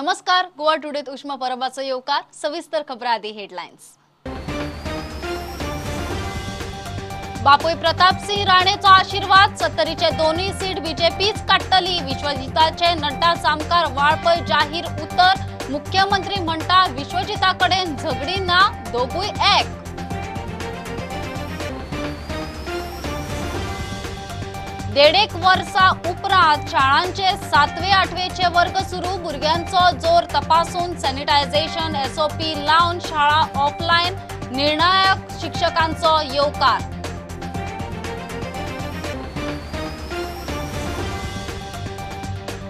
नमस्कार, गोवा टुडेत उष्मा परबाचो येवकार. सविस्तर खबरां आदी हेडलायन्स. बापूय प्रतापसिंह राणेचो आशीर्वाद, सत्तरीचे दोनूय सीट बीजेपीच काडटली. विश्वजिताचे नड्डा सामकार वाळपय जाहीर उतर. मुख्यमंत्री म्हणटा विश्वजिता कडेन झगडी ना, दोगूय एक. देडेक वर्सा उपरांत शाळांचे 7वे 8वेचे वर्ग सुरू. भुरग्यांचो जोर तपासून सॅनिटायझेशन एसओपी लावन शाळा ऑफलायन. निर्णायक शिक्षकांचो येवकार.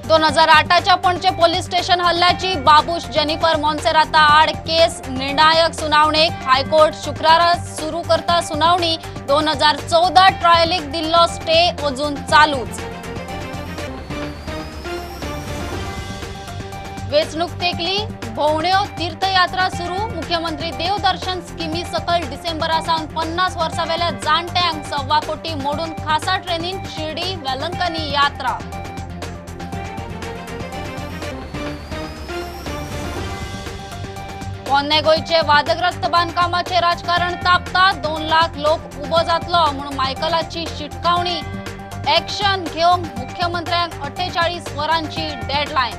2008च्या पणजे पोलीस स्टेशन हल्ल्याची बाबूश जेनिफर मोन्सेराता आड केस निर्णायक सुनावणेक हायकोर्ट शुक्रारा सुरू करता सुनावणी. 2014 ट्रायलीक दिल्लो स्टे अजून चालूच. वेंचणूक तेकली, भोंवड्यो तीर्थयात्रा सुरू. मुख्यमंत्री देवदर्शन स्किमी सकल डिसेंबरा सावन 50 वर्सां वेल्या जाणट्यांक 1.25 कोटी मोडून खासा ट्रेनीन शिर्डी वेलंकनी यात्रा. पोन्ने गोंयचे वादग्रस्त बांदकामाचे राजकारण तापता. 2 लाख लोक उबो जातलो म्हणून मायकलाची शिटकावणी. ऍक्शन घेवंक मुख्यमंत्र्यांक 48 वरांची डेडलायन.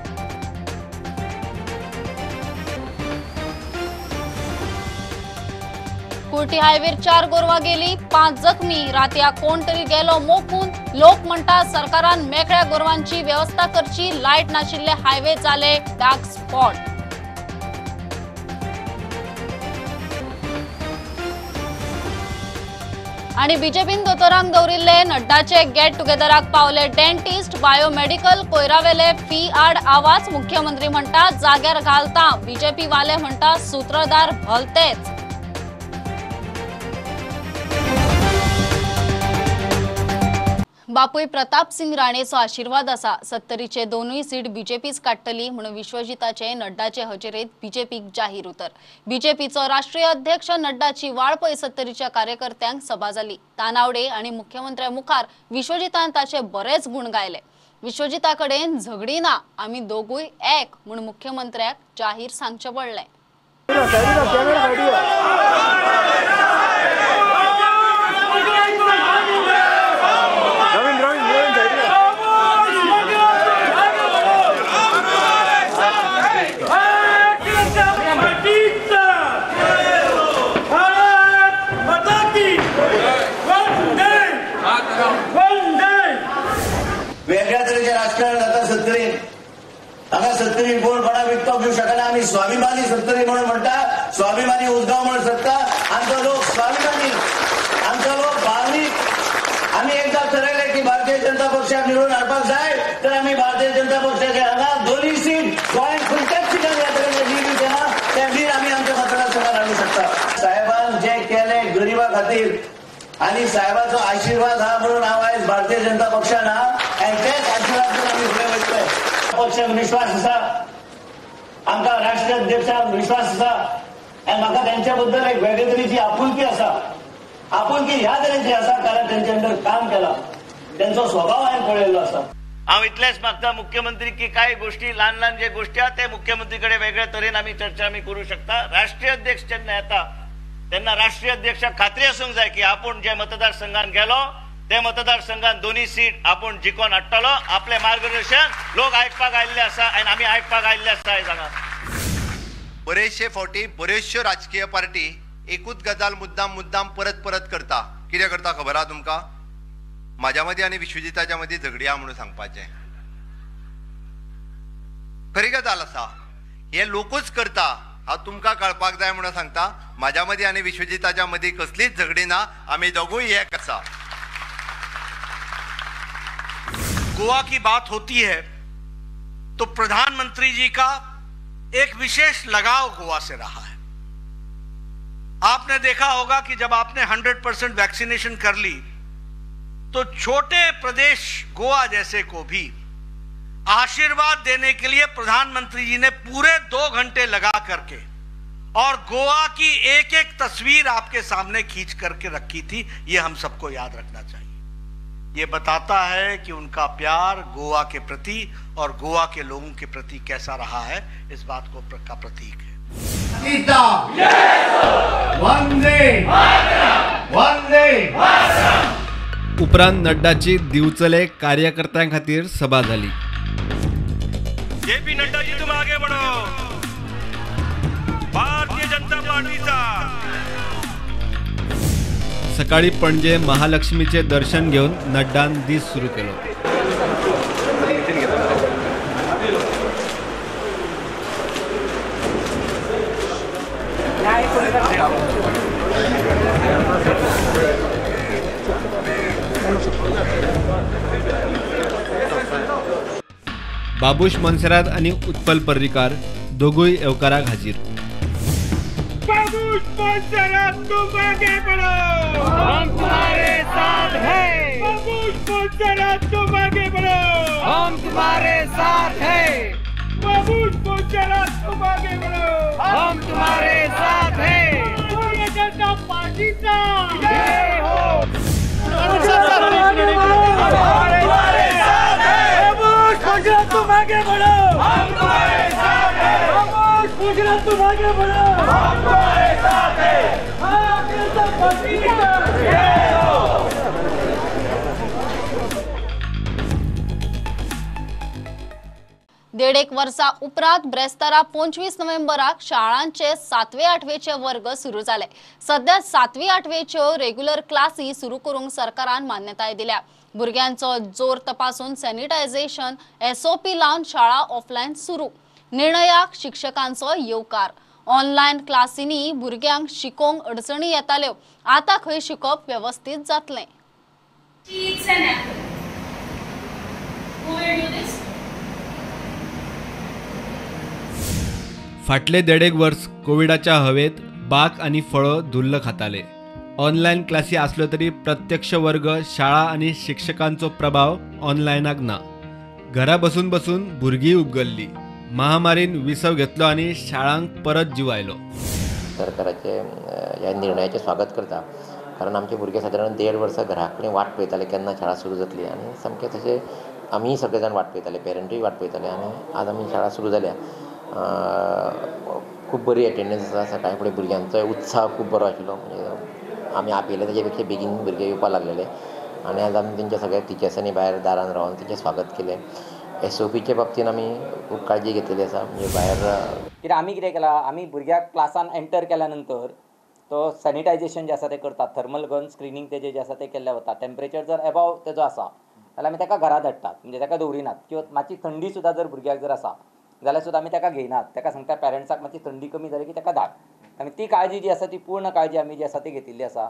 कुर्टी हायवेर 4 गोरवां गेली, 5 जखमी. रातया कोण तरी गेलो मोखून. लोक म्हणटा सरकारान मेकळ्या गोरवांची व्यवस्था करची. लायट नाशिल्ले हायवे जाले डार्क स्पॉट. आणि बीजेपीन दोतोरांक दवरिल्ले नड्डाचे गेट टुगेदराक पावले डेंटिस्ट. बायोमेडिकल कोयरावेले फी आड आवाज. मुख्यमंत्री म्हणटा जाग्यार घालता, बीजेपी वाले म्हणटा सूत्रधार भलतेच. बापूय प्रतापसिंह राणेचो आशीर्वाद आसा, सत्तरीचे दोनूय सीट बीजेपीच काडटली म्हणून विश्वजिताचे नड्डाचे हजेरेत बीजेपीक जाहीर उतर. बीजेपीचो राष्ट्रीय अध्यक्ष नड्डाची वाळपय सत्तरीच्या कार्यकर्त्यांक सभा जाली. तानावडे आणि मुख्यमंत्र्या मुखार विश्वजितान ताचे बरेच गुण गायले. विश्वजिता कडेन झगडी ना, आमी दोगूय एक म्हणून मुख्यमंत्र्याक जाहीर सांगचें पडलें. वेगळ्या तरेचे राजकारण जाता सत्तरीन. हांगा सत्तरी कोण कोणा विकतो घेवंक शकना. आमी स्वाभिमानी सत्तरी म्हणून म्हणटा, स्वाभिमानी उसगांव म्हणून शकता. आमचो लोक स्वाभिमानी, आमचो लोक भावनीक. आमी एकदा ठरयलें की भारतीय जनता पक्षाक निवडून हाडपाक जाय तर आमी भारतीय जनता पक्षाचे हांगा दोनूय सीट गोंयांत खंयच्याच सिटार ह्या तरेन लीड दिवचें ना, तें लीड आमी आमच्या मतदारसंघात हाडूंक शकता. साहेबान जें केलें गरिबा खातीर आणि साहेबाचो आशीर्वाद हा म्हणून हांव आयज भारतीय जनता पक्षान हा आनी तेच आशीर्वाद घेवन आमी फुडें वयतले. पक्षाक विश्वास आसा, आमकां राष्ट्रीय अध्यक्षाक विश्वास आसा आनी म्हाका तेंच्या बद्दल एक वेगळे तरेची आपुलकी आसा. आपुलकी ह्या तरेची आसा कारण तेंचे अंडर काम केलां, तेंचो स्वभाव हांवें पळयल्लो आसा. हांव इतलेंच मागता मुख्यमंत्री की कांय गोष्टी ल्हान ल्हान जे गोष्टी आहा ते मुख्यमंत्री कडेन वेगळे तरेन आमी चर्चा आमी करूं शकता. राष्ट्रीय अध्यक्ष जेन्ना येता तेन्ना राष्ट्रीय अध्यक्षाक खात्री आसूंक जाय की आपूण जे मतदारसंघान गेलो ते मतदारसंघान दोन्ही सीट आपूण जिखोवन हाडटलो. आपलें मार्गदर्शन लोक आयकपाक आयिल्ले आसा आनी आमी आयकपाक आयिल्ले आसा. आयज हांगा बरेचशे फावटी बऱ्योचश्यो राजकीय पार्टी एकूच गजाल मुद्दाम मुद्दाम परत परत करता. कितें करता खबर आहा तुमकां? म्हाज्या मदीं आनी विश्वजिताच्या मदीं झगडी आहा म्हणून सांगपाचें. खरी गजाल आसा, हे लोकूच करता. हांव तुमकां कळपाक जाय म्हणून सांगता, म्हाज्या मदीं आनी विश्वजिताच्या मदीं कसलीच झगडी ना, आमी दोगूय एक आसा. गोवा की बात होती है तो प्रधानमंत्री जी का एक विशेष लगाव गोवा से रहा है. आपने देखा होगा कि जब आपने 100% वैक्सीनेशन कर ली तो छोटे प्रदेश गोवा जैसे को भी आशीर्वाद देने के लिए प्रधानमंत्री जी ने पूरे 2 घंटे लगा करके और गोवा की एक एक तस्वीर आपके सामने खींच करके रखी थी। ये हम सबको याद रखना चाहिए। ये बताता है कि उनका प्यार गोवा के प्रति और गोवा के लोगों के प्रति कैसा रहा है, इस बात को का प्रतीक है। उपरांत नड्डाची दिवचले कार्यकर्त्यां खातीर सभा जाली। जेपी नड्डा जी तुम आगे बढ़ो, भारतीय जनता पार्टीचा। सकाळी पणजे महालक्ष्मीचे दर्शन घेवन नड्डान दीस सुरू केलो। बाबूश मोन्सेरात आनी उत्पल पर्रीकार दोगूय येवकाराक हाजीर। बाबूश मोन्सेरात तुम आगे बढ़ो, हम तुम्हारे साथ हैं। बाबूश मोन्सेरात तुम आगे बढ़ो, हम तुम्हारे साथ हैं। बाबूश मोन्सेरात तुम आगे बढ़ो, हम तुम्हारे साथ हैं। भारतीय जनता पार्टी का जय हो। बाबूश मोन्सेरात तुम आगे बढ़ो, हम तुम्हारे साथ हैं। बाबूश मोन्सेरात तुम आगे बढ़ो, हम तुम्हारे साथ हैं। भारतीय जनता पार्टी का जय हो। देडेक वर्सा उपरांत ब्रेस्तारा 25 नोव्हेंबराक शाळांचे 7वे 8वेचे वर्ग सुरू जाले। सध्या 7वी 8वेच्यो रेग्युलर क्लासी सुरू करूंक सरकारान मान्यताय दिल्या। भुरग्यांचो जोर तपासून सॅनिटायझेशन एसओपी लावन शाळा ऑफलायन सुरू। निर्णयाक शिक्षकांचो येवकार। ऑनलायन क्लासींनी भुरग्यांक शिकोवंक अडचणी येताल्यो, आतां खंय शिकप वेवस्थीत जातलें। फाटले देडेक वर्स कोविडाच्या हवेत बाक आनी फळं धुल्ल खाताले। ऑनलायन क्लासी आसल्यो तरी प्रत्यक्ष वर्ग, शाळा आनी शिक्षकांचो प्रभाव ऑनलायनाक ना। घरा बसून बसून भुरगीं उबगल्ली। महामारीन विसव घेतलो आनी शाळांक परत जीव आयलो। सरकाराचे ह्या निर्णयाचें स्वागत करता, कारण आमचे भुरगे सादारण 1.5 वर्सां घरा कडेन वाट पळयताले केन्ना शाळा सुरू जातली, आनी सामकें तशें आमीय सगळे जाण वाट पळयताले, पेरंटूय वाट पळयताले, आनी आज आमी शाळा सुरू जाल्या। खूब बरी एटेंडन्स आसा। सकाळी फुडें भुरग्यांचो उत्साह खूब बरो आशिल्लो, म्हणजे आमी आपयले ताजे पेक्षा बेगीन भुरगे येवपाक लागलेले, आनी आज आमी तेंच्या सगळ्या टिचर्सांनी भायर दारान रावन तेंचें स्वागत केलें। एसओपीच्या बाबतीन आमी खूब काळजी घेतलेली आसा, म्हणजे भायर कित्याक आमी कितें केलां, आमी भुरग्याक क्लासान एंटर केल्या नंतर तो सॅनिटायझेशन जें आसा तें करतात, थर्मल गन स्क्रिनींग तेजें जें आसा तें केल्लें वता। टेम्परेचर जर एबाव तेजो आसा जाल्यार आमी ताका घरा धाडटात, म्हणजे ताका दवरिनात, किंवा मातशी थंडी सुद्दां जर भुरग्याक जर आसा जाल्यार सुद्दां आमी ताका घेयनात, ताका सांगता पेरंट्साक मातशी थंडी कमी जाली की ताका धाड। आनी ती काळजी जी आसा ती पूर्ण काळजी आमी जी आसा ती घेतिल्ली आसा।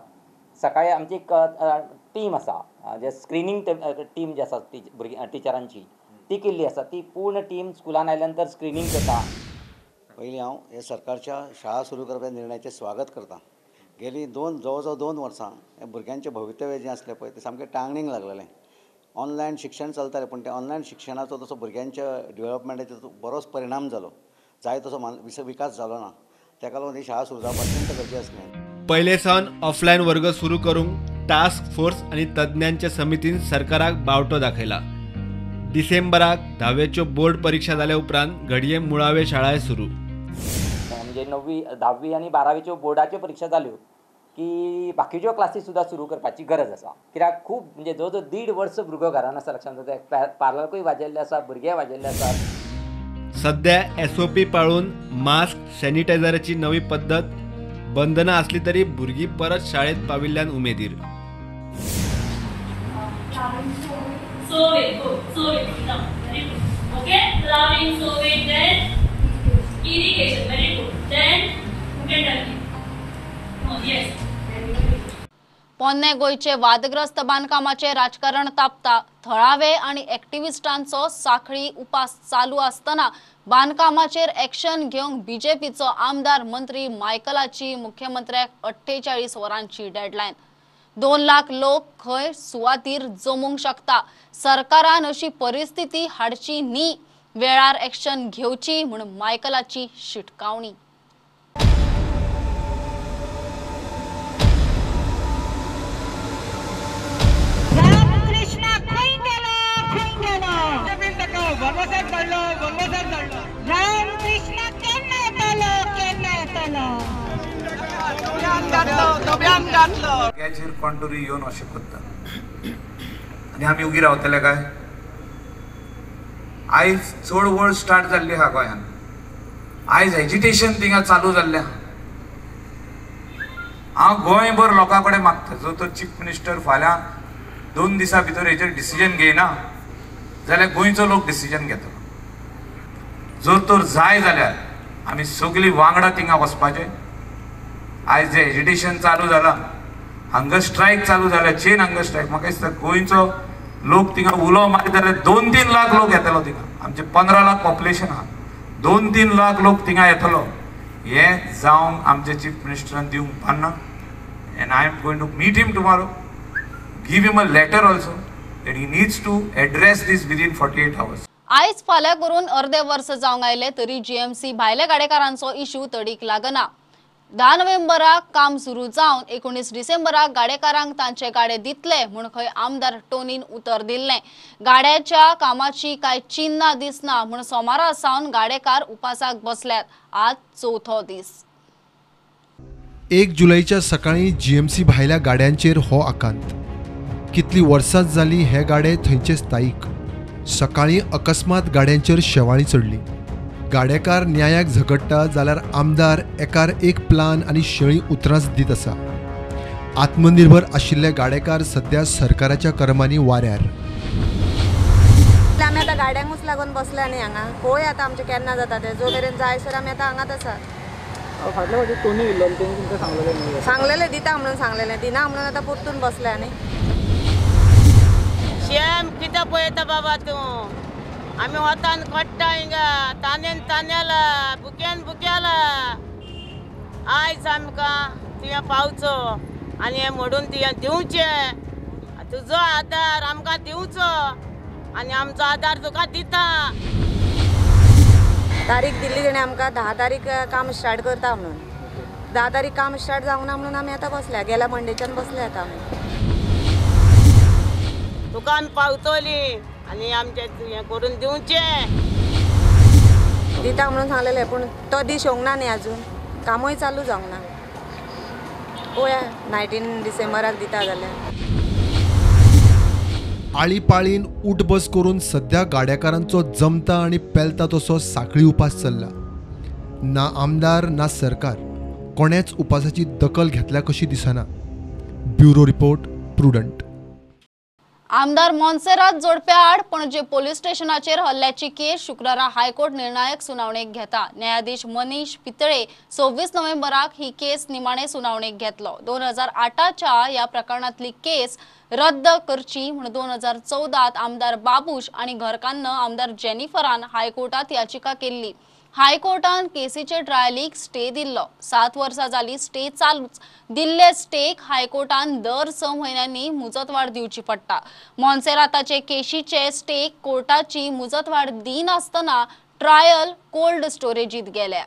सकाळी आमची एक टीम आसा, जे स्क्रिनींग टीम जी आसा ती भुरग्यां टिचरांची ती केल्ली आसा, ती पूर्ण टीम स्कुलान आयल्या नंतर स्क्रिनींग करता। पयलीं हांव हे सरकारच्या शाळा सुरू करपाच्या निर्णयाचें स्वागत करता। गेली जवळ जवळ 2 वर्सां हे भुरग्यांचें भवितव्य जें आसलें पळय तें सामकें टांगणीक लागलेलें। ऑनलायन शिक्षण चलतालें, पूण तें ऑनलायन शिक्षणाचो तसो भुरग्यांच्या डेवलपमेंटाचेर बरोच परिणाम जालो, जाय तसो विकास जालो ना। ताका लागून ही शाळा सुरू जावप अत्यंत गरजेचें आसलें। पयले सावन ऑफलायन वर्ग सुरू करूंक टास्क फोर्स आनी तज्ञांच्या समितीन सरकाराक बावटो दाखयला। डिसेंबराक 10वेच्यो बोर्ड परीक्षा जाल्या उपरांत घडये मुळावे शाळाय सुरू। म्हणजे 9वी 10वी आनी 12वीच्यो बोर्डाच्यो परीक्षा जाल्यो की बाकीच्यो क्लासी सुद्दां सुरू करपाची गरज आसा, कित्याक खूब म्हणजे जवळ जवळ 1.5 वर्स भुरगो घरान आसा, लक्षांत जाता, पालकूय वाजेल्ले आसा, भुरगे वाजेल्ले आसात। सध्या एसओपी पाळून मास्क, सॅनिटायझराची नवी पद्दत, बंधनां आसली तरी भुरगीं परत शाळेत पाविल्ल्यान उमेदीर। पोन्ने गोंयचे वादग्रस्त बांदकामाचे राजकारण तापता। थळावे आणि एक्टिविस्टांचो साखळी उपास चालू असताना बांदकामाचेर एक्शन घेवंक बीजेपीचो आमदार मंत्री मायकलाची मुख्यमंत्र्याक 48 वरांची डेडलायन। 2 लाख लोक खंय सुवातीर जमूंक शकता, सरकारान अशी परिस्थिती हाडची न्ही, वेळार एक्शन घेवची म्हूण मायकलाची शिटकावणी। रामकृष्ण बाबासाहेब धाडलो, बाबासाहेब धाडलो. राम कृष्ण केन्ना येतलो, केन्ना येतलो. सगळ्याचेर कोण तरी येवन अशें करता आनी आमी उगी रावतले काय? आयज चळवळ स्टार्ट जाल्ली आहा गोंयांत, आयज एजिटेशन थिंगा चालू जाल्लें आहा. हांव गोंयभर लोकां कडेन मागता, जो तर चीफ मिनिस्टर फाल्यां 2 दिसां भितर हेचेर डिसिजन घेयना जाल्यार गोंयचो लोक डिसिजन घेतलो. जर तर जाय जाल्यार आमी सगळीं वांगडा थिंगा वचपाचें. आयज जें एजिटेशन चालू जालां, हंगर स्ट्रायक चालू जाल्या, चेन हंगर स्ट्रायक, म्हाका दिसता गोंयचो लोक थिंगा उलो मारीत जाल्यार 2-3 लाख लोक येतलो थिंगा. आमचें 15 लाख पॉप्युलेशन आहा, 2-3 लाख लोक थिंगा येतलो. हें जावंक आमच्या चीफ मिनिस्टरान दिवंक पारना. And I am going to meet him tomorrow, give him a letter also that he needs to address this within 48 hours. आयज फाल्यां करून अर्दे वर्स जावंक आयले तरी जीएमसी भायल्या गाडेकारांचो इश्यू तडीक लागना. 10 नोव्हेंबराक काम सुरू जावन 19 डिसेंबराक गाडेकारांक तांचे गाडे दितले म्हूण खंय आमदार टोनीन उतर दिल्लें. गाड्याच्या कामाची कांय चिन्नां दिसना म्हूण सोमारा सावन गाडेकार उपासाक बसल्यात. आज चवथो दीस. 1 जुलैच्या सकाळी जीएमसी भायल्या गाड्यांचेर हो आकांत. कितली वर्सां जाली हे गाडे थंयचे स्थायीक. सकाळी अकस्मात गाड्यांचेर शेवाळी चडली. गाडेकार न्यायाक झगडटा जाल्यार आमदार एकार एक प्लान आनी शेळी उतरांच दीत आसा. आत्मनिर्भर आशिल्ले गाडेकार सध्या सरकाराच्या कर्मांनी वाऱ्यार. आमी आतां गाड्यांकूच लागून बसले न्ही हांगा. पळोवया आतां आमचें केन्ना जाता तें. जो मेरेन जायसर आमी आतां हांगाच आसा. फाटल्या फावटी टोनी येयल्लो तेणी तुमकां सांगलेलें, सांगलेलें दिता म्हणून सांगलेलें, दिना म्हणून आतां परतून बसले न्ही. शेम कितें पळयता बाबा तूं, आमी वतान कोट्टा हिंगा, तानेन तानेला, बुक्यान बुक्याला. आयज आमकां तुवें पावचो आनी हें मोडून तुवें दिवचें. तुजो आदार आमकां दिवचो आनी आमचो आदार तुका दिता. तारीख दिल्ली तेणें आमकां 10 तारीख काम स्टार्ट करता म्हणून. 10 तारीख काम स्टार्ट जावंक ना म्हणून आमी आतां बसल्या. गेल्या मंडेच्यान बसले आतां आमी. तुका आमी पावतली आनी आमचें हें करून दिवचें. दिता म्हणून सांगलेलें, पूण तो दीस येवंक ना न्ही अजून. कामूय चालू जावंक ना. पळोवया 19 डिसेंबराक दिता जाल्यार. आळीपाळीन उठबस करून सध्या गाड्याकारांचो जमता आनी पेलता तसो साखळी उपास चल्ला. ना आमदार ना सरकार कोणेच उपासाची दखल घेतल्या कशी दिसना. Bureau report, Prudent. आमदार मोन्सेरात जोडप्या आड पणजे पोलीस स्टेशनाचेर हल्ल्याची केस शुक्रारा हायकोर्ट निर्णायक सुनावणेक घेता. न्यायाधीश मनीष पितळे 26 नोव्हेंबराक ही केस निमाणे सुनावणेक घेतलो. 2008च्या ह्या प्रकरणातली केस रद्द करची म्हूण 2014 आमदार बाबूश आनी घरकान्न आमदार जेनिफरान हायकोर्टात याचिका केल्ली. हायकोर्टान केसीचे ट्रायलीक स्टे दिल्लो. 7 वर्सां जाली स्टे चालूच. दिल्ले स्टेक हायकोर्टान दर 6 म्हयन्यांनी मुजतवाड दिवची पडटा. मोन्सेराताचे केशीचे स्टेक कोर्टाची मुजतवाड दिनासतना ट्रायल कोल्ड स्टोरेजीत गेल्या.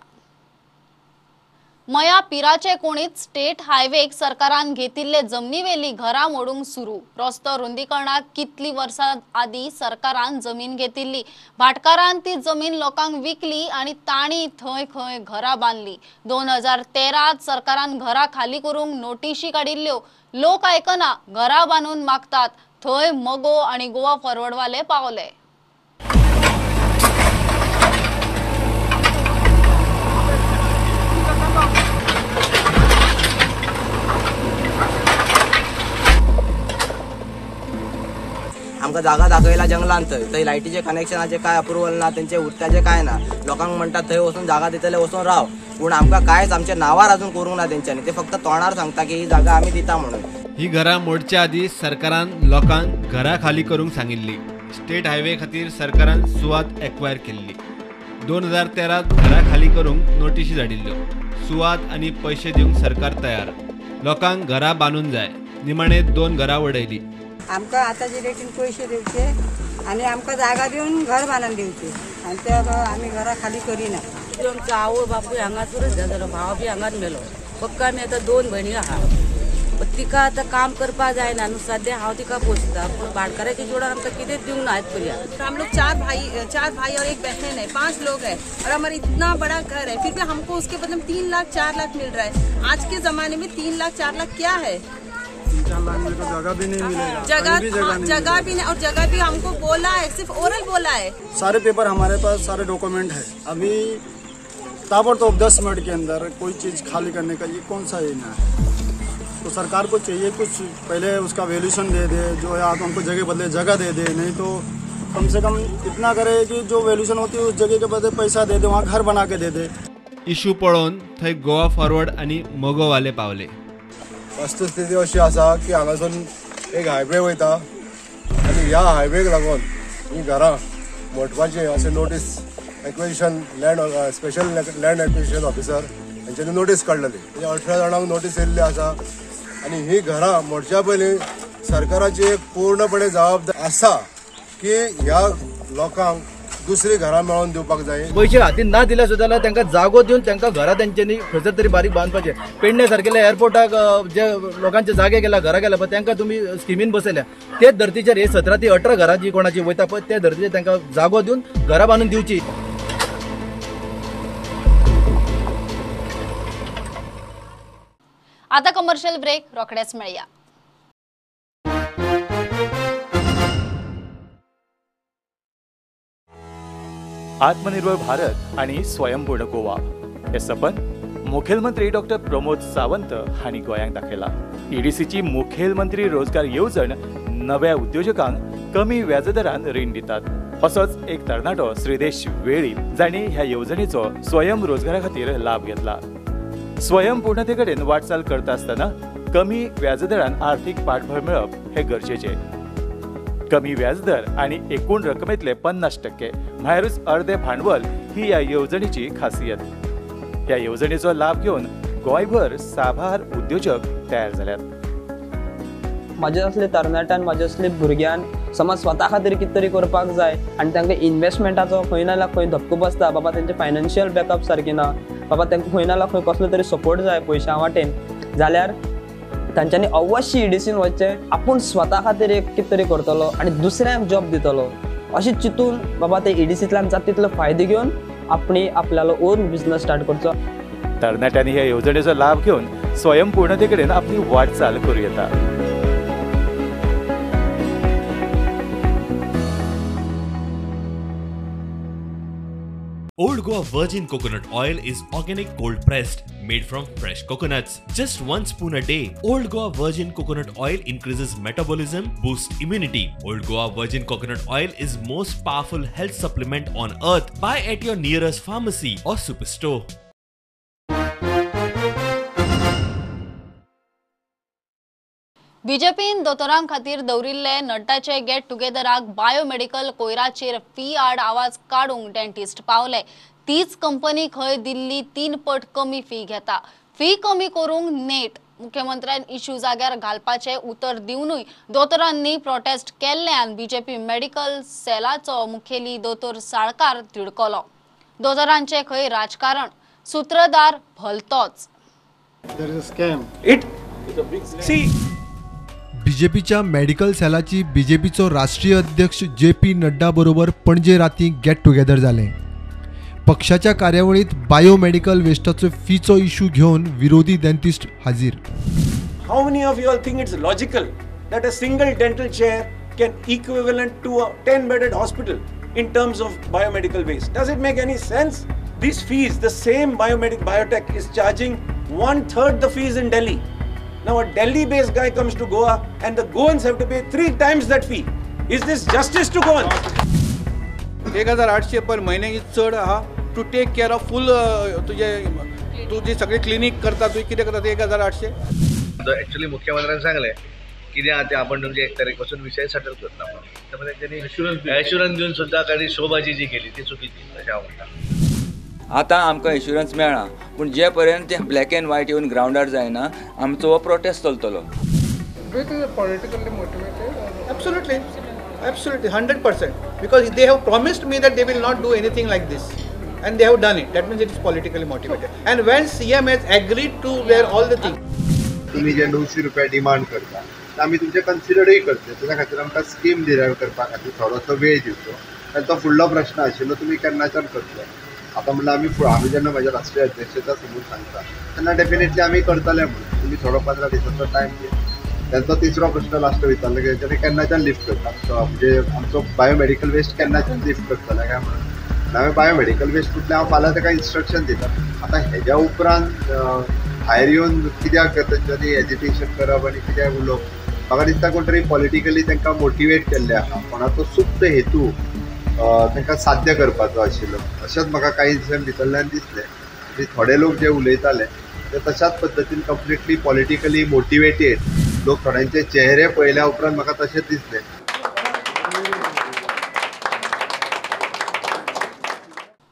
मया पिराचे कोणीत स्टेट हायवेक सरकारान घेतिल्ले जमनीवेली घरां मोडूंक सुरू. रस्तो रुंदीकरणाक कितली वर्सां आदी सरकारान जमीन घेतिल्ली. भाटकारान ती जमीन लोकांक विकली आनी तांणी थंय खंय घरां बांदली. 2013 सरकारान घरां खाली करूंक नोटिशी काडिल्ल्यो. लोक आयकना, घरां बांदून मागतात. थंय मगो आनी गोवा फॉरवर्डवाले पावले. आमकां जागा दाखयला जंगलान, थंय थंय लायटीचे कनेक्शनाचे काय अप्रुवल ना, तेंचे उदकाचे काय ना. लोकांक म्हणटा थंय वचून जागा दितले, वचून राव, पूण आमकां कांयच आमच्या नांवार अजून करूंक ना तेंच्यांनी. ते फक्त तोंडार सांगता की ही जागा आमी दिता म्हणून. ही घरां मोडच्या आदी सरकारान लोकांक घरां खाली करूंक सांगिल्ली. स्टेट हायवे खातीर सरकारान सुवात एक्वायर केल्ली. 2013 घरां खाली करूंक नोटिशी धाडिल्ल्यो. सुवात आनी पयशे दिवंक सरकार तयार. लोकांक घरां बांदून जाय. निमाणे 2 घरां वडयली. आमकां आतांचे रेटीन पयशे दिवचे आनी आमकां जागा दिवन घर बांदून दिवचे आनी ते आमी घरां खाली करिना. आमचो आवय बापूय हांगासरूच जालो, भाव बी हांगाच मेलो. फक्त आमी आतां 2 भयणी आहा. तिका आतां काम करपाक जायना न्हू, सद्या हांव तिका पोसता, पूण भाटकाराच्या जोडार आमकां कितेंच दिवंक ना आयज पर्यंत। हम लोग चार भाई और एक बहन है, 5 लोग हैं और हमारा इतना बड़ा घर है, फिर भी हमको उसके बदले में 3 लाख 4 लाख मिल रहा है। आज के ज़माने में 3 लाख 4 लाख क्या है? 4 लाख में तो जगह भी नहीं मिलेगा, जगह भी नहीं, और जगह भी हमको बोला है, सिर्फ ओरल बोला है। सारे पेपर हमारे पास, सारे डॉक्यूमेंट है। अभी ताबड़तोड़ 10 मिनट के अंदर कोई चीज़ खाली करने का ये कौन सा ये ना है। तो सरकार को चाहिए कुछ पहले उसका वैल्यूशन दे दे, जो है आप हमको जगह बदले जगह दे दे, नहीं तो कम से कम इतना करे कि जो वैल्यूशन होती है उस जगह के बदले पैसा दे दे, वहाँ घर बना के दे दे। इशू पळोवन थंय गोवा फॉरवर्ड आनी मगोवाले पावले। वस्तुस्थिती अशी आसा की हांगासून एक हायवे वयता आनी ह्या हायवेक लागून ही घरां मोडपाची अशें notice acquisition land special land acquisition officer हांच्यांनी नोटीस काडलेली। 18 जाणांक नोटीस येयल्ली आसा आनी ही घरां मोडच्या पयलीं सरकाराची एक पूर्णपणे जबाबदारी आसा की ह्या लोकांक दुसरी घरां मेळोवन दिवपाक जाय। पयशे हातीन ना दिले सुद्दां जाल्यार तांकां जागो दिवन तांकां घरां तेंच्यांनी खंयसर तरी बारीक बांदपाचें। पेडणे सारकेल्या एअरपोर्टाक जे लोकांचे जागे गेला, घरां गेला पळय, तांकां तुमी स्किमीन बसयल्या, तेच धर्तीचेर हे 17 ते 18 घरां जी कोणाची वयता पळय ते धर्तीचेर तांकां जागो दिवन घरां बांदून दिवची। आता कमर्शियल ब्रेक, रोखडेच मेळया। आत्मनिर्भर भारत आणि स्वयंपूर्ण गोवा हे सपन मुखेलमंत्री डॉक्टर प्रमोद सावंत हांणी गोंयांक दाखयला। ईडीसीची मुखेलमंत्री रोजगार येवजण नव्या उद्योजकांक कमी व्याजदरान रीण दितात। असोच एक तरणाटो श्रीदेश वेळीप जांणी ह्या येवजणेचो स्वयं रोजगारा खातीर लाभ घेतला। स्वयंपूर्णते कडेन वाटचाल करता आसतना कमी व्याजदरान आर्थिक पाठबळ मेळप हे गरजेचें। कमी व्याजदर आणि एकूण रकमेतले 50% म्हळ्यारूच अर्धे भांडवल ही ह्या येवजणेची खासियत। ह्या येवजणेचो लाभ घेवन गोंयभर साबार उद्योजक तयार जाल्यात। म्हाजे असले तरणाट्यान, म्हाजे असले भुरग्यान समज स्वता खातीर कितें तरी करपाक जाय आनी तांकां इन्वेस्टमेंटाचो खंय ना जाल्यार खंय धपको बसता, बाबा तेंचे फायनान्शियल बॅकअप सारकें ना, बाबा तांकां खंय ना जाल्यार खंय कसलो तरी सपोर्ट जाय पयशां वाटेन, जाल्यार तांच्यांनी अवश्य ईडीसीन वचचें, आपूण स्वता खातीर एक कितें तरी करतलो आनी दुसऱ्यांक जॉब दितलो अशें चिंतून बाबा ते ईडीसींतल्यान जाता तितलो फायदो घेवन आपणी आपल्यालो ओन बिजनस स्टार्ट करचो। तरणाट्यांनी ह्या येवजणेचो लाभ घेवन स्वयंपूर्णते कडेन आपली वाटचाल करूं येता। Old Goa Virgin Coconut Oil is organic cold pressed, made from fresh coconuts. Just 1 spoon a day. Old Goa Virgin Coconut Oil increases metabolism, boosts immunity. Old Goa Virgin Coconut Oil is most powerful health supplement on earth. Buy at your nearest pharmacy or superstore. बीजेपीन दोतोरां खातीर दवरिल्ले नड्डाचे get टुगेदराक biomedical कोयराचेर fee आड आवाज काडूंक dentist पावले। तीच company खंय दिल्ली 3 पट कमी फी घेता। फी कमी करूंक नेट मुख्यमंत्र्यान इश्यू जाग्यार घालपाचें उतर दिवनूय दोतोरांनी प्रोटेस्ट केल्ल्यान बीजेपी मेडिकल सेलाचो मुखेली दोतोर साळकार तिडकलो। दोतोरांचें खंय राजकारण, सूत्रधार भलतोच। बीजेपीच्या मेडिकल सेलाची बीजेपीचो राष्ट्रीय अध्यक्ष जे पी नड्डा बरोबर पणजे राती गेट टुगेदर जालें। पक्षाच्या कार्यावळीत बायोमेडिकल वेस्टाचो फीचो इश्यू घेवन विरोधी डेंटिस्ट हाजीर। How many of you all think it's logical that a single dental chair can equivalent to a 10-bedded hospital in terms of biomedical waste? Does it make any sense? These fees, the same biotech is charging 1/3 the fees in Delhi. Now a Delhi-based guy comes to Goa and the Goans have to pay 3 times that fee. Is this justice to Goans? 1800 पर महिने चड आहा to take care of full तुझे तूं जी सगळी clinic करता तुवें कितें करता 1800। एक्चुअली मुख्यमंत्र्यान सांगलें कितें आहा तें आपण तुमचे 1 तारीख पासून विशय सेटल करता म्हणून, त्यामुळे तेंच्यांनी एश्युरन्स दिवन सुद्दां काही शोबाजी जी केली ती चुकीची अशें हांव म्हणटा। आतां आमकां इन्शुरन्स मेळ्ळा पूण जे पर्यंत तें ब्लॅक एंड व्हायट येवन ग्रावंडार जायना आमचो हो protest चलतलो। Absolutely, absolutely, 100%. Because they have promised me that they will not do anything like this, and they have done it. That means it is politically motivated. And when CM has agreed to wear all the things. तुमी जे 900 रुपया demand करता ते आमी तुमचे कन्सिडरूय करतले. तेज्या खातीर आमकां स्कीम डिरायव करपा खातीर थोडोसो वेळ दिवचो. आनी तो फुडलो प्रश्न आशिल्लो तुमी केन्नाच्यान करतले. आतां म्हणल्यार आमी जेन्ना म्हज्या राष्ट्रीय अध्यक्षता समोर सांगता तेन्ना डेफिनेटली आमी करतले म्हणून तुमी थोडो 15 दिसांचो टायम दिया. तेंचो तिसरो प्रश्न लास्ट विचारलो की तेंच्यांनी केन्नाच्यान लिफ्ट करता, म्हणजे आमचो बायोमेडिकल वेस्ट केन्नाच्यान लिफ्ट करतले काय म्हणून. हांवें बायोमेडिकल वेस्ट म्हटल्यार हांव फाल्यां ताका इन्स्ट्रक्शन दिता. आतां हेज्या उपरांत भायर येवन कित्याक तेंच्यांनी एजिटेशन करप आनी कित्याक उलोवप, म्हाका दिसता कोण तरी पॉलिटिकली तांकां मोटिवेट केल्लें आहा, कोणाचो सुप्त हेतू तांकां साध्य करपाचो आशिल्लो अशेंच म्हाका कांय दिसां भितरल्यान दिसलें. आनी थोडे लोक जे उलयताले ते तशाच पद्दतीन कंप्लिटली पॉलिटिकली मोटिवेटेड लोक, थोड्यांचे चेहरे पळयल्या उपरांत म्हाका तशेंच दिसलें.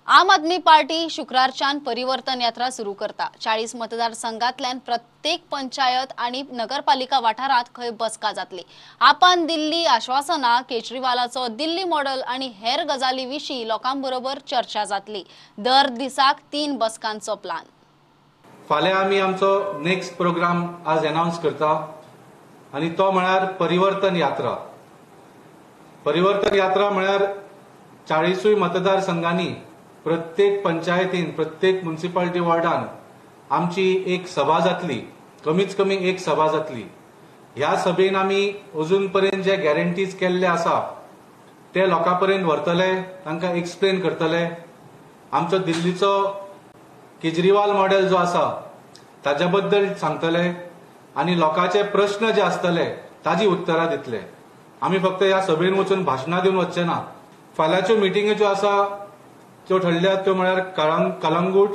आम आदमी पार्टी शुक्रारच्यान परिवर्तन यात्रा सुरू करता. 40 मतदारसंघातल्यान प्रत्येक पंचायत आणि नगरपालिका वाठारात खंय बसका जातली. आपान दिल्ली आश्वासना, केजरीवालाचो दिल्ली मॉडेल आणि हेर गजाली विशीं लोकांबरोबर चर्चा जातली. दर दिसाक 3 बसकांचो प्लान. फाल्यां आमी आमचो नेक्स्ट प्रोग्राम आज अनाउन्स करता आनी तो म्हळ्यार परिवर्तन यात्रा. परिवर्तन यात्रा म्हळ्यार 40 मतदारसंघांनी प्रत्येक पंचायतीन, प्रत्येक म्युनिसिपालिटी वॉर्डान आमची एक सभा जातली, कमीत कमी एक सभा जातली. ह्या सभेन आमी अजून पर्यंत जे गॅरंटीज केल्ले आसा ते लोकां पर्यंत व्हरतले, तांकां एक्सप्लेन करतले. आमचो दिल्लीचो केजरीवाल मॉडेल जो आसा ताज्या बद्दल सांगतले आनी लोकांचे प्रश्न जे आसतले ताजी उत्तरां दितले. आमी फक्त ह्या सभेन वचून भाशणां दिवन वचचे ना. फाल्यांच्यो मिटिंग्यो ज्यो आसा त्यो ठरल्यात त्यो म्हळ्यार कलंगूट,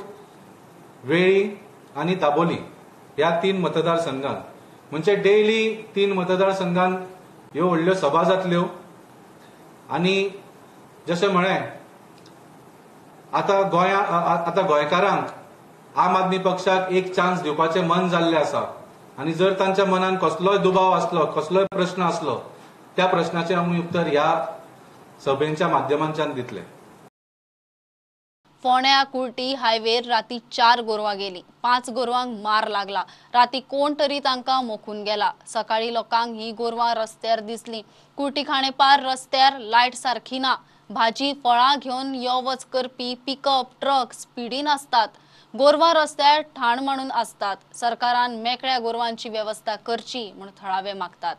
वेळी आनी दाबोली ह्या 3 मतदारसंघात. म्हणजे डेली 3 मतदारसंघात ह्यो व्हडल्यो सभा जातल्यो. आनी जशें म्हळें आतां आतां गोंयकारांक आम आदमी पक्षाक एक चान्स दिवपाचें मन जाल्लें आसा आनी जर तांच्या मनान कसलोय दुबाव आसलो, कसलोय प्रश्न आसलो, त्या प्रश्नाचें आमी उत्तर ह्या सभेच्या माध्यमांच्यान दितले. फोंड्या कुर्टी हायवेर राती 4 गोरवां गेली. 5 गोरवांक मार लागला. राती कोण तरी तांकां मोखून गेला. सकाळी लोकांक ही गोरवां रस्त्यार दिसली. कुर्टी खाणेपार रस्त्यार लायट सारखी ना. भाजी फळां घेवन यो वच करपी पिकअप ट्रक स्पिडीन आसतात. गोरवां रस्त्यार ठाण मांडून आसतात. सरकारान मेकळ्या गोरवांची वेवस्था करची म्हूण थळावे मागतात.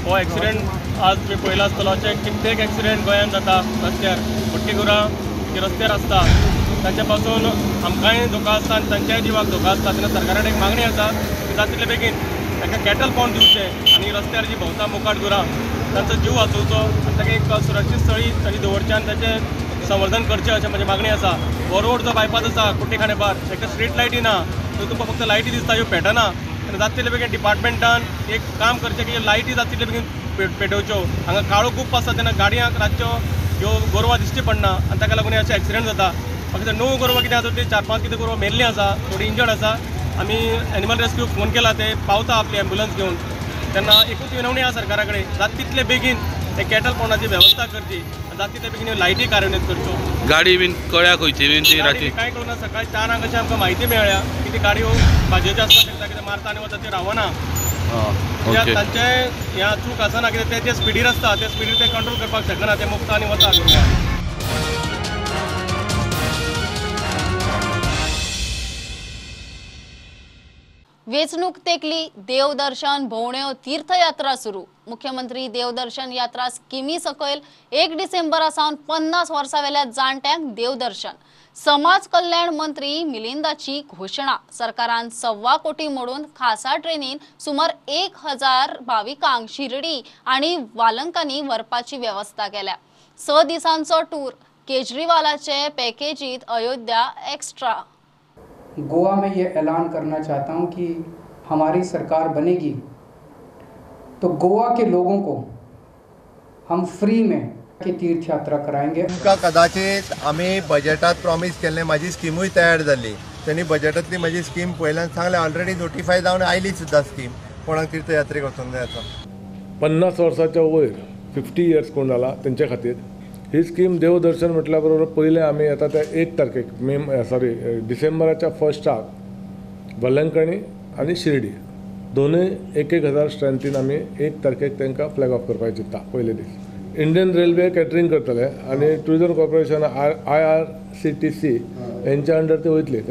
हो एक्सिडेंट आज मी पळयला आसतलो. अशे कित्येक एक्सिडेंट गोंयांत जाता रस्त्यार. भटके गुरां जी रस्त्यार आसता ताच्या पासून आमकांय धोका आसता आनी तांच्याय जिवाक धोका आसता. तेन्ना सरकारा कडेन एक मागणी आसा की जाता तितले बेगीन तांकां कॅटल पावंड दिवचें आनी रस्त्यार जी भोंवता मुकाट गुरां तांचो जीव वाचोवचो आनी ताका एक सुरक्षीत स्थळी तांणी दवरचें आनी ताचें संवर्धन करचें अशें म्हजी मागणी आसा. हो रोड जो बायपास आसा कुट्टी खाणेपार ताका स्ट्रीट लायटी ना, त्यो तुमकां फक्त लायटी दिसता, ह्यो पेटना. जाता तितले बेगीन डिपार्टमेंटान एक काम करचें की लायटी जाता तितले बेगीन पेटोवच्यो. हांगा काळो खूब आसता तेन्ना गाडयांक रातच्यो ह्यो गोरवां दिश्टी पडना आनी ताका लागून अशे एक्सिडेंट जाता. फक्त 9 गोरवां कितें आसा ती 4-5 कितें गोरवां मेल्लीं आसा, थोडी इंजर्ड आसा. आमी एनिमल रेस्क्यूक फोन केला, ते पावता आपली एम्बुलन्स घेवन. तेन्ना एकूच विनवणी आसा सरकारा कडेन, जाता तितले बेगीन ते कॅटल पॉन्डाची वेवस्था करची, जाता तितले बेगीन लायटी कार्यान्वित करच्यो. गाडी बीन कळ्या खंयची बीन ती राती कांय कळना. सकाळी 4 अशें आमकां म्हायती मेळ्ळ्या की ती गाडयो भाजयेच्यो आसपाक शकता, कितें मारता आनी वता, ती रावना. तांचे ह्या चूक आसना, कित्याक ते जे स्पिडीर आसता ते स्पिडीर ते कंट्रोल करपाक शकना, ते मुक्त आनी वता. वेंचणूक तेकली, देवदर्शन भोंवड्यो तीर्थयात्रा सुरू. मुख्यमंत्री देवदर्शन यात्रा स्किमी सकयल 1 डिसेंबरा सावन 50 वर्सां वेल्या जाणट्यांक देवदर्शन. समाज कल्याण मंत्री मिलिंदाची घोशणा. सरकारान 1.25 कोटी मोडून खासा ट्रेनीन सुमार 1000 भाविकांक शिर्डी आनी वालंकांनी व्हरपाची वेवस्था केल्या. 6 दिसांचो टूर, केजरीवालाचे पॅकेजीत अयोध्या एक्स्ट्रा. गोवा में ये ऐलान करना चाहता हूँ कि हमारी सरकार बनेगी तो गोवा के लोगों को हम फ्री में की तीर्थ यात्रा कराएंगे। तुमकां कदाचित आमी बजेटात प्रॉमीस केल्लें, म्हाजी स्किमूय तयार जाल्ली, तेणी बजेटांतली म्हाजी स्कीम पयल्यान सांगलें, ऑलरेडी नोटिफाय जावन आयली सुद्दां स्कीम, कोणाक तीर्थयात्रेक वचूंक जाय आसा। 50 वर्साच्या वयर 50 इयर्स कोण जाला तेंच्या खातीर ही स्कीम देवदर्शन म्हटल्या बरोबर पयलें आमी येता त्या 1 तारखेक मे सॉरी डिसेंबराच्या फर्स्टाक वेलंकणी आनी शिर्डी दोनूय 1-1 हजार स्ट्रेंथीन आमी 1 तारखेक तांकां फ्लॅग ऑफ करपाक चिंत्ता पयले दीस। इंडियन रेल्वे कॅटरींग करतले आनी टुरिजम कॉर्पोरेशन IRCTC हेंच्या अंडर ते वयतले।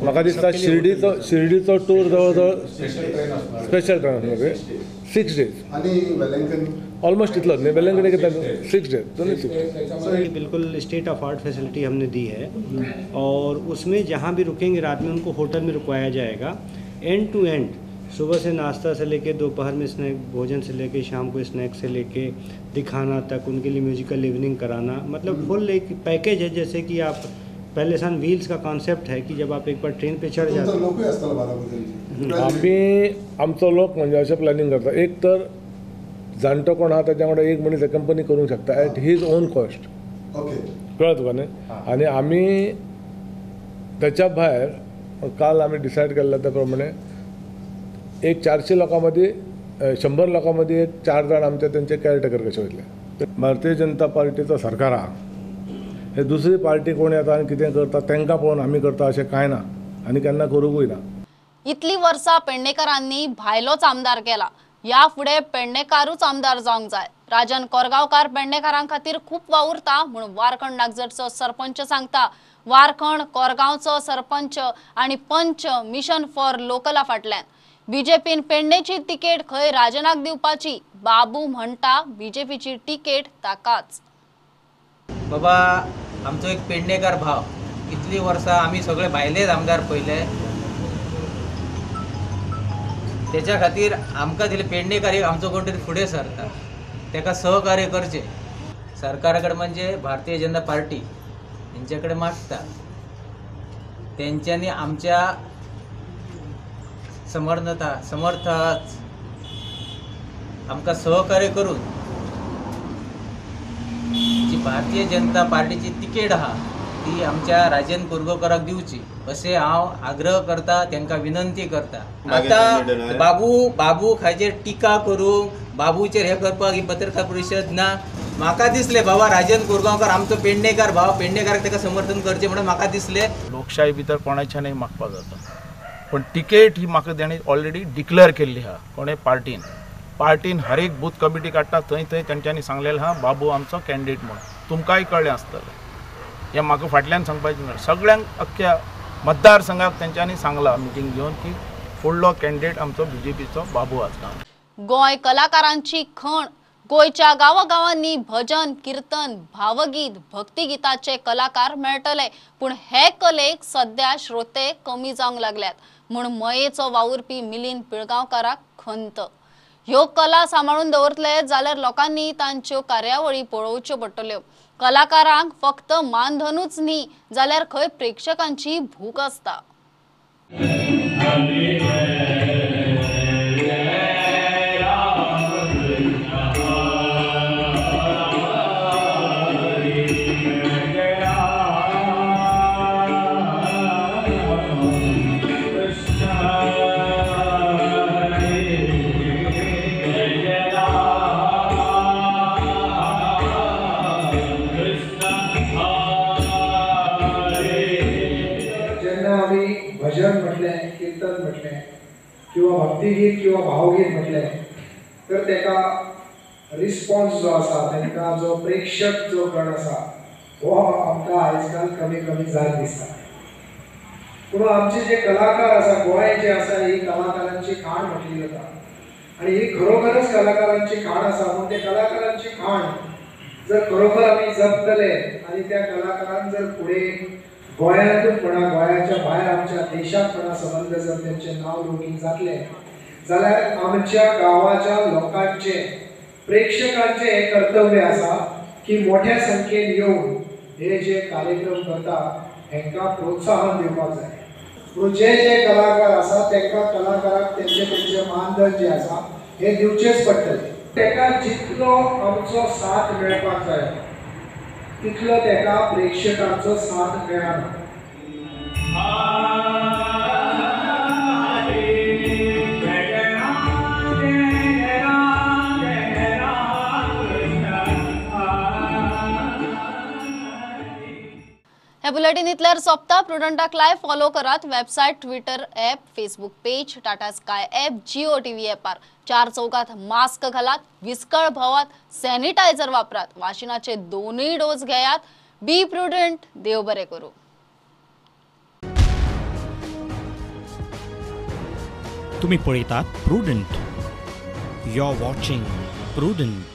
म्हाका दिसता शिर्डीचो टूर जवळ जवळ स्पेशल ट्रेन आसणार 6 डेज आनी वेलंकणी ऑलमोस्ट इतलोच न्ही, वेलंकणी कितें 6 डेज, दोनूय 6 डेज। बिल्कुल स्टेट ऑफ आर्ट फैसिलिटी हमने दी है और उसमें जहाँ भी रुकेंगे रात में उनको होटल में रुकवाया जाएगा। एंड टू एंड सुबह से नाश्ता से लेके दोपहर में स्नैक भोजन से लेके शाम को स्नैक से लेके दिखाना तक, उनके लिए म्यूजिकल इवनिंग कराना, मतलब फुल एक पैकेज है। जैसे कि आप पहले सन व्हील्स का कॉन्सेप्ट है कि जब आप एक बार ट्रेन पे चढ़ जाते हैं। आमी आमचो लोक म्हणजे अशें प्लॅनिंग करता, एक तर जाणटो कोण आहा ताच्या वांगडा एक मनीस कंपनी करूंक शकता एट his own cost, कळ्ळें तुका न्ही। आनी आमी त्याच्या भायर काल आमी डिसायड केल्लें त्या प्रमाणे एक 400 लोकां मदीं 100 लोकां मदीं एक 4 जाण आमचे तेंचे कॅरटेकर कशे वयतले। भारतीय जनता पार्टीचो सरकार आहा, हे दुसरी पार्टी कोण येता आनी कितें करता तांकां पळोवन आमी करता अशें कांय ना आनी केन्ना करूंकूय ना। इतली वर्सां पेडणेकरांनी भायलोच आमदार केला, ह्या फुडें पेडणेकारूच आमदार जावंक जाय। राजन कोरगांवकार पेडणेकारां खातीर खूब वावुरता म्हूण वारखंड नागझरचो सरपंच सांगता। वारखंड कोरगांवचो सरपंच आनी पंच मिशन फॉर लोकला फाटल्यान। बीजेपीन पेडणेची तिकेट खंय राजनाक दिवपाची, बाबू म्हणटा बीजेपीची तिकेट ताकाच। बाबा आमचो एक पेडणेकार भाव, इतली वर्सां आमी सगळे भायलेच आमदार पयले, तेच्या खातीर आमकां दिले पेडणेकार एक आमचो कोण तरी फुडें सरता, तेका सहकार्य करचें। सरकारा कडेन म्हणजे भारतीय जनता पार्टी हेंचे कडेन मागता, तेंच्यांनी आमच्या समर्थात आमकां सहकार्य करून जी भारतीय जनता पार्टीची तिकेट आहा ती आमच्या राजन कोरगांवकाराक दिवची अशें हांव आग्रह करता, तांकां विनंती करता। आतां बाबू खाचेर टिका करूंक बाबूचेर हें करपाक ही पत्रकार परिशद ना। म्हाका दिसलें बाबा राजन कोरगांवकार आमचो पेडणेकार भाव, पेडणेकाराक ताका समर्थन करचें म्हणून म्हाका दिसलें। लोकशाही भितर कोणाच्यानय मागपाक जाता, पण तिकेट ही म्हाका तेणी ऑलरेडी डिक्लेअर केल्ली आहा कोणे पार्टीन पार्टीन हर एक बूथ कमिटी काडटा थंय थंय तेंच्यांनी सांगलेलें आहा बाबू आमचो कॅन्डिडेट म्हणून। तुमकांय कळ्ळें आसतलें, हें म्हाका फाटल्यान सांगपाचें ना, सगळ्यांक अख्ख्या मतदारसंघाक तेंच्यांनी सांगलां मिटींग घेवन की फुडलो कॅन्डिडेट आमचो बीजेपीचो बाबू आसता। गोंय कलाकारांची खण, गोंयच्या गांवागांवांनी भजन, कीर्तन, भावगीत, भक्तिगीताचे कलाकार मेळटले, पूण हे कलेक सद्या श्रोते कमी जावंक लागल्यात म्हूण मयेचो वावुरपी मिलिंद पिळगांवकाराक खंत। ह्यो कला सांबाळून दवरतले जाल्यार लोकांनी तांच्यो कार्यावळी पळोवच्यो पडटल्यो। कलाकारांक फक्त मानधनूच न्ही जाल्यार खंय प्रेक्षकांची भूक आसता। किंवा भक्तिगीत किंवा भावगीत म्हटलें तर तेका रिस्पॉन्स जो आसा, तेंका जो प्रेक्षक जो गण आसा हो आमकां आयज काल कमी कमी जायत दिसता। पूण आमचे जे कलाकार आसा, गोंय जे आसा, ही कलाकारांची खाण म्हटली जाता आनी ही खरोखरच कलाकारांची खाण आसा। पूण ते कलाकारांची खाण जर खरोखर आमी जपतले आनी त्या कलाकारान जर फुडें गोंयांतूच म्हणा, गोंयाच्या भायर आमच्या देशांत म्हणा संबंद जर तेंचें नांव लौकीक जातलें जाल्यार आमच्या गांवाच्या लोकांचें, प्रेक्षकांचें हें कर्तव्य आसा की मोठ्या संख्येन येवन हे जे कार्यक्रम करता हेंकां प्रोत्साहन दिवपाक जाय। पूण जे जे कलाकार आसा तेंकां कलाकारांक तेंचें तेंचें मानधन जें आसा हें दिवचेंच पडटलें। तेका जितलो आमचो साथ मेळपाक जाय तितलो तेका प्रेक्षकांचो साथ मेळना. हे बुलेटिन इतल्यार सोंपता. प्रुडंटाक लायव्ह फॉलो करात website, Twitter app, Facebook page, Tata Sky app, Jio TV ॲपार. 4 चौकात मास्क घालात, विस्कळ भोवात, सॅनिटायझर वापरात, वाशिनाचे 2 डोस घेयात. बी प्रुडंट. देव बरे करू. तुम्ही पळयतात Prudent. You are watching Prudent.